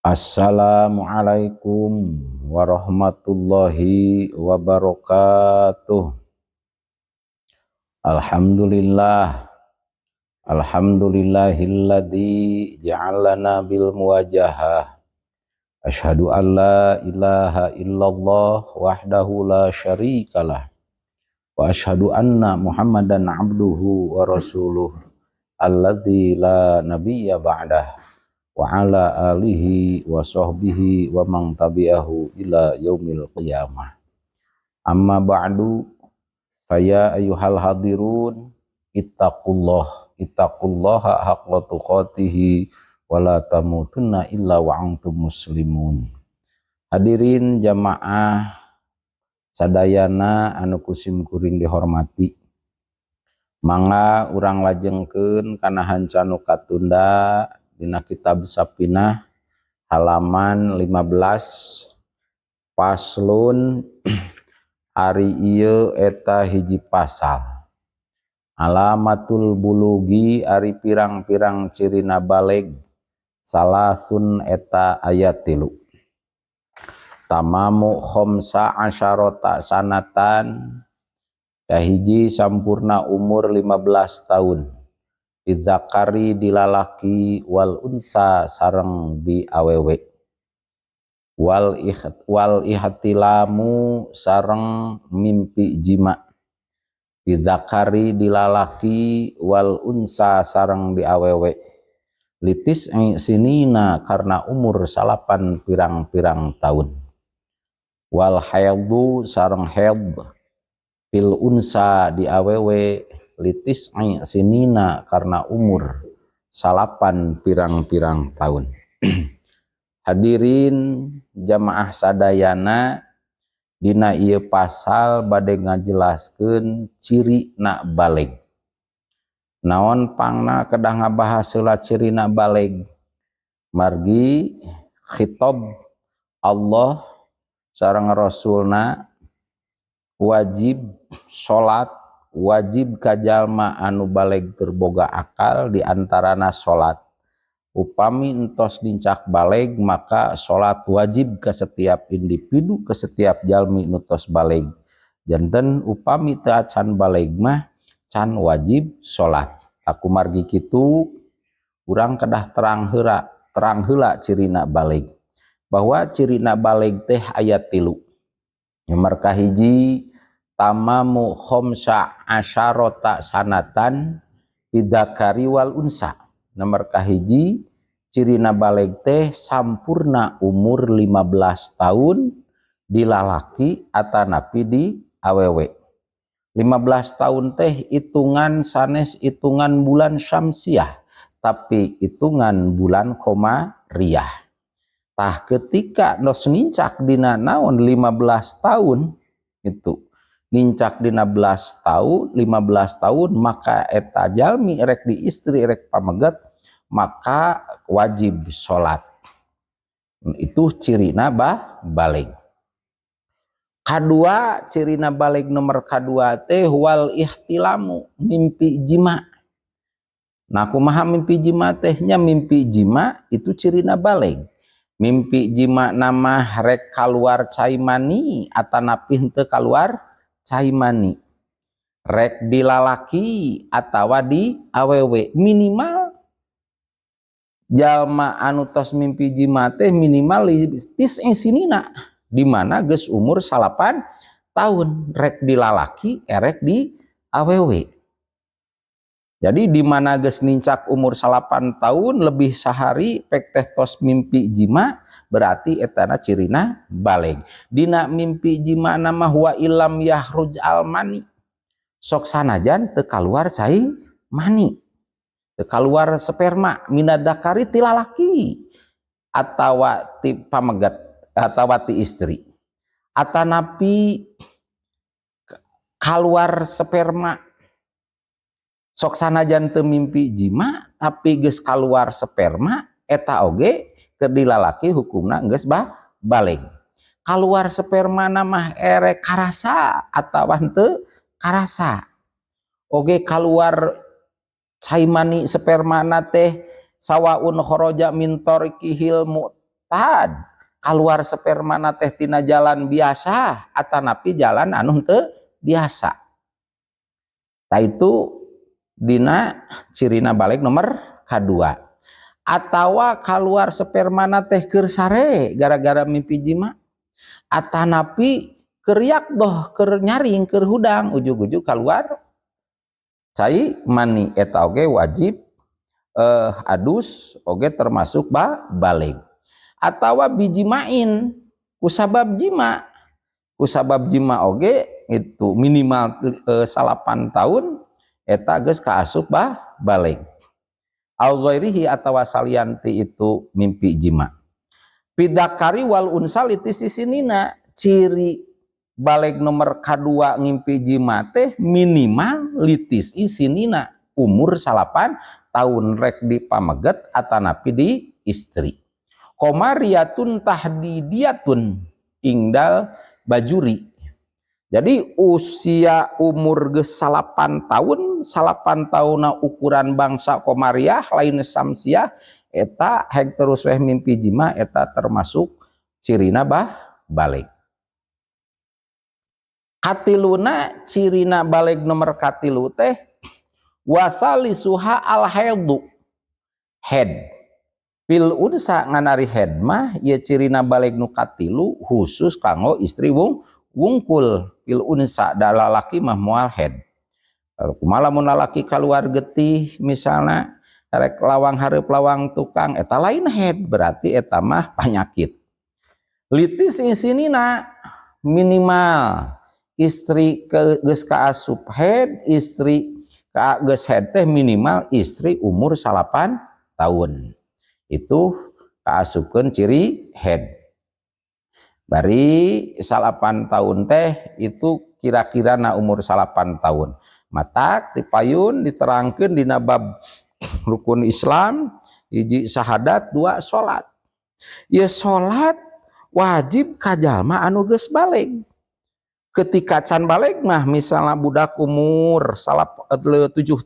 Assalamualaikum warahmatullahi wabarakatuh. Alhamdulillah. Alhamdulillahilladzi ja'alana bil muwajahah. Asyhadu an la ilaha illallah wahdahu la syarikalah. Wa asyhadu anna Muhammadan abduhu wa rasuluh alladzi la nabiyya ba'dah wa ala alihi wa sahbihi wa man tabi'ahu ila yaumil qiyamah. Amma ba'du, faya ayyuhal hadirun, ittaqullah, ittaqullaha haqqa tuqatihi wa la tamutunna illa wa antum muslimun. Hadirin jamaah sadayana anu kusim kuring dihormati, mangga urang lajengkeun kana hanca nu katunda dina kitab Sapinah halaman 15. Faslun, ari ieu eta hiji pasal. Alamatul bulugi, ari pirang-pirang cirina baleg, salasun, eta aya 3. Tamamu khamsa asyarata sanatan, kahiji sampurna umur 15 tahun, bidzakari, dilalaki, wal unsa, sareng di awewe, wal ihtilamu, sareng mimpi jima, bidzakari, dilalaki, wal unsa, sareng di awewe, litis sinina, karena umur 9 pirang-pirang tahun, wal haidhu, sareng haid, fil unsa, di awewe, litis sinina, karena umur 9 pirang-pirang tahun. Hadirin jamaah sadayana, dina ieu pasal bade ngajelaskeun ciri na baleg. Naon pangna kedah ngabahas heula ciri na baleg? Margi khitab Allah sareng Rasulna wajib salat, wajib ka jalma anu baleg tur boga akal, diantarana salat. Upami entos nincak baleg, maka salat wajib ke setiap individu, ke setiap jalmi nu tos baleg. Janten upami teu acan baleg mah can wajib salat. Aku margi kitu urang kedah terang heula, terang heula cirina baleg, bahwa cirina baleg teh aya 3. Nomor kahiji, tamamu khamsa asyarata sanatan bidzakari wal unsa. Nomor kahiji, cirina baleg teh sampurna umur 15 tahun di lalaki atanapi di awewe. 15 tahun teh hitungan sanes hitungan bulan syamsiah, tapi hitungan bulan komariah. Tah, ketika nos nincak dina naon 15 tahun itu, nincak dina belas tahun, 15 tahun, maka eta jalmi rek di istri rek pameget maka wajib salat. Itu cirina bah baleg. Kadua, cirina baleg nomor kadua teh wal ihtilamu, mimpi jima. Nah, kumaha mimpi jima tehnya? Mimpi jima itu cirina baleg. Mimpi jima nama rek kaluar cai mani atanapi henteu kaluar cai mani, rek dilalaki atawa di awewe, minimal jalma anu tos mimpi jima teh minimal tis'i sinina, di mana geus umur 9 tahun, rek dilalaki erek di awewe. Jadi di mana geus nincak umur 9 tahun lebih sehari pek teh tos mimpi jima, berarti etana cirina baleg. Dina mimpi jima nama wa illam yahruj almani, sok sanajan teu kaluar cai mani, teu kaluar sperma, minadzakari, ti lalaki atawa ti pamegat atawa ti istri, atanapi kaluar sperma, sok sanajan teu mimpi jima tapi geus kaluar sperma, eta oge keur dilalaki hukumna geus bah baleg. Kaluar sperma mah erek karasa atawa henteu karasa oge, kaluar cai mani sperma teh sawaun kharaja min tariqihil. Tad keluar spermana teh tina jalan biasa atanapi jalan anu teu biasa. Tah, itu dina cirina balig nomor kedua. Atawa keluar spermana teh keur sare gara-gara mimpi jima, atanapi keur yaqdhoh, keur nyaring, keur hudang, ujug-ujug keluar cai mani, eta oge wajib adus oge, termasuk balig. Atawa bijima'in, kusabab jima, kusabab jima oge itu minimal 9 tahun eta geus kaasup balig. Au ghairihi, atawa salianti itu mimpi jima. Fidzakari wal unsa litis'i sinina, ciri balig nomor kedua ngimpi jima teh minimal litis'i sinina, umur 9 tahun, rek di pameget atanapi di istri. Qomariyatun tahdidiyatun indal bajuri. Jadi usia umur geus 9 tahun, 9 tahun ukuran bangsa komariah lain samsiah, eta hek terus weh mimpi jima, eta termasuk cirina balig. Katiluna, cirina balig nomor katilu teh wasalisuha al haidu, haid fil unsa. Ngan ari haid mah ieu cirina balig nu katilu khusus kanggo istri wungkul. Fil unsa, da lalaki mah moal haid. Kumaha lamun lalaki keluar getih misalnya, rek lawang hareup lawang tukang, eta lain haid, berarti eta mah penyakit. Litis'i sinina, minimal istri ke geus kaasup haid, istri ka geus haid teh minimal istri umur 9 tahun itu kaasupkeun ciri haid. Bari 9 tahun teh itu kira-kira na umur 9 tahun. Matak tipayun diterangkan dina bab rukun Islam, hiji syahadat, dua salat ya. Salat wajib ka jalma anu geus balig. Ketika can balig mah, misalnya budak umur 7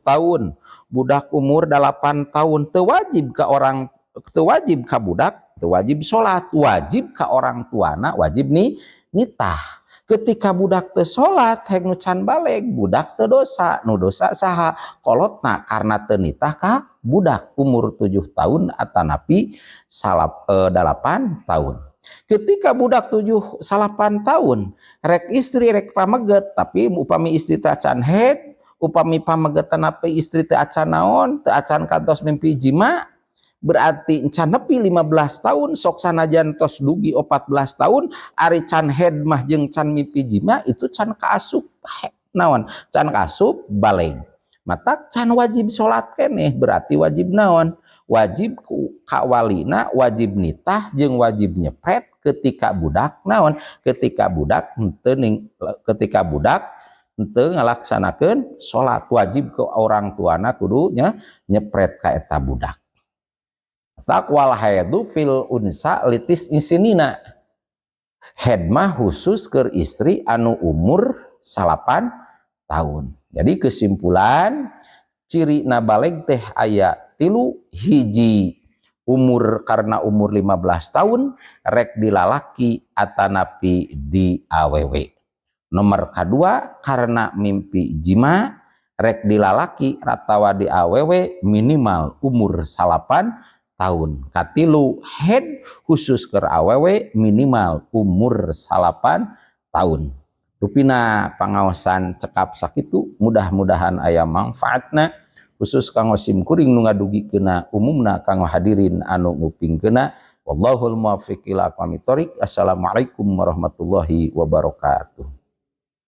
tahun, budak umur 8 tahun, teu wajib ke orang, teu wajib ka budak, teu wajib salat. Wajib ka orang tuana, wajib nih nitah. Ketika budak teu salat, hek nu can balig, budak teu dosa. Nu dosa saha? Kolotna, karena teu nitah ka budak umur 7 tahun atanapi 8 tahun. Ketika budak 7 salapan tahun, rek istri rek pameget, tapi upami istri teh acan haid, upami pameget tapi istri teh acan naon, teu acan kantos mimpi jima, berarti can nepi 15 tahun. Sok sanajan tos dugi 14 tahun, ari can haid mah jeung can mimpi jima itu can kaasup naon, can kaasup balig, matak can wajib salat keneh. Berarti wajib naon? Wajib ku kawalina, wajib nitah jeung wajib nyepret ketika budak naon, ketika budak henteu, ketika budak henteu ngalaksanakeun salat, wajib ke orang tuana kudu nya nyepret ka eta budak. Tak wal haidu fil unsa litis'i sinina, haid mah khusus ke istri anu umur 9 tahun. Jadi kesimpulan, ciri na balig teh aya tilu: hiji umur, karena umur 15 tahun, rek dilalaki atanapi di awewe. Nomor kedua, karena mimpi jima, rek dilalaki ratawa di awewe, minimal umur 9 tahun. Katilu, haid khusus ke awewe, minimal umur 9 tahun. Rupina pangaosan cekap sakitu, mudah-mudahan aya manfaatna khusus kanggo sim kuring nu ngadugikeuna, umumna kanggo hadirin anu ngupingkeuna. Wallahul muwaffiq ila aqwamit thoriq. Assalamualaikum warahmatullahi wabarakatuh.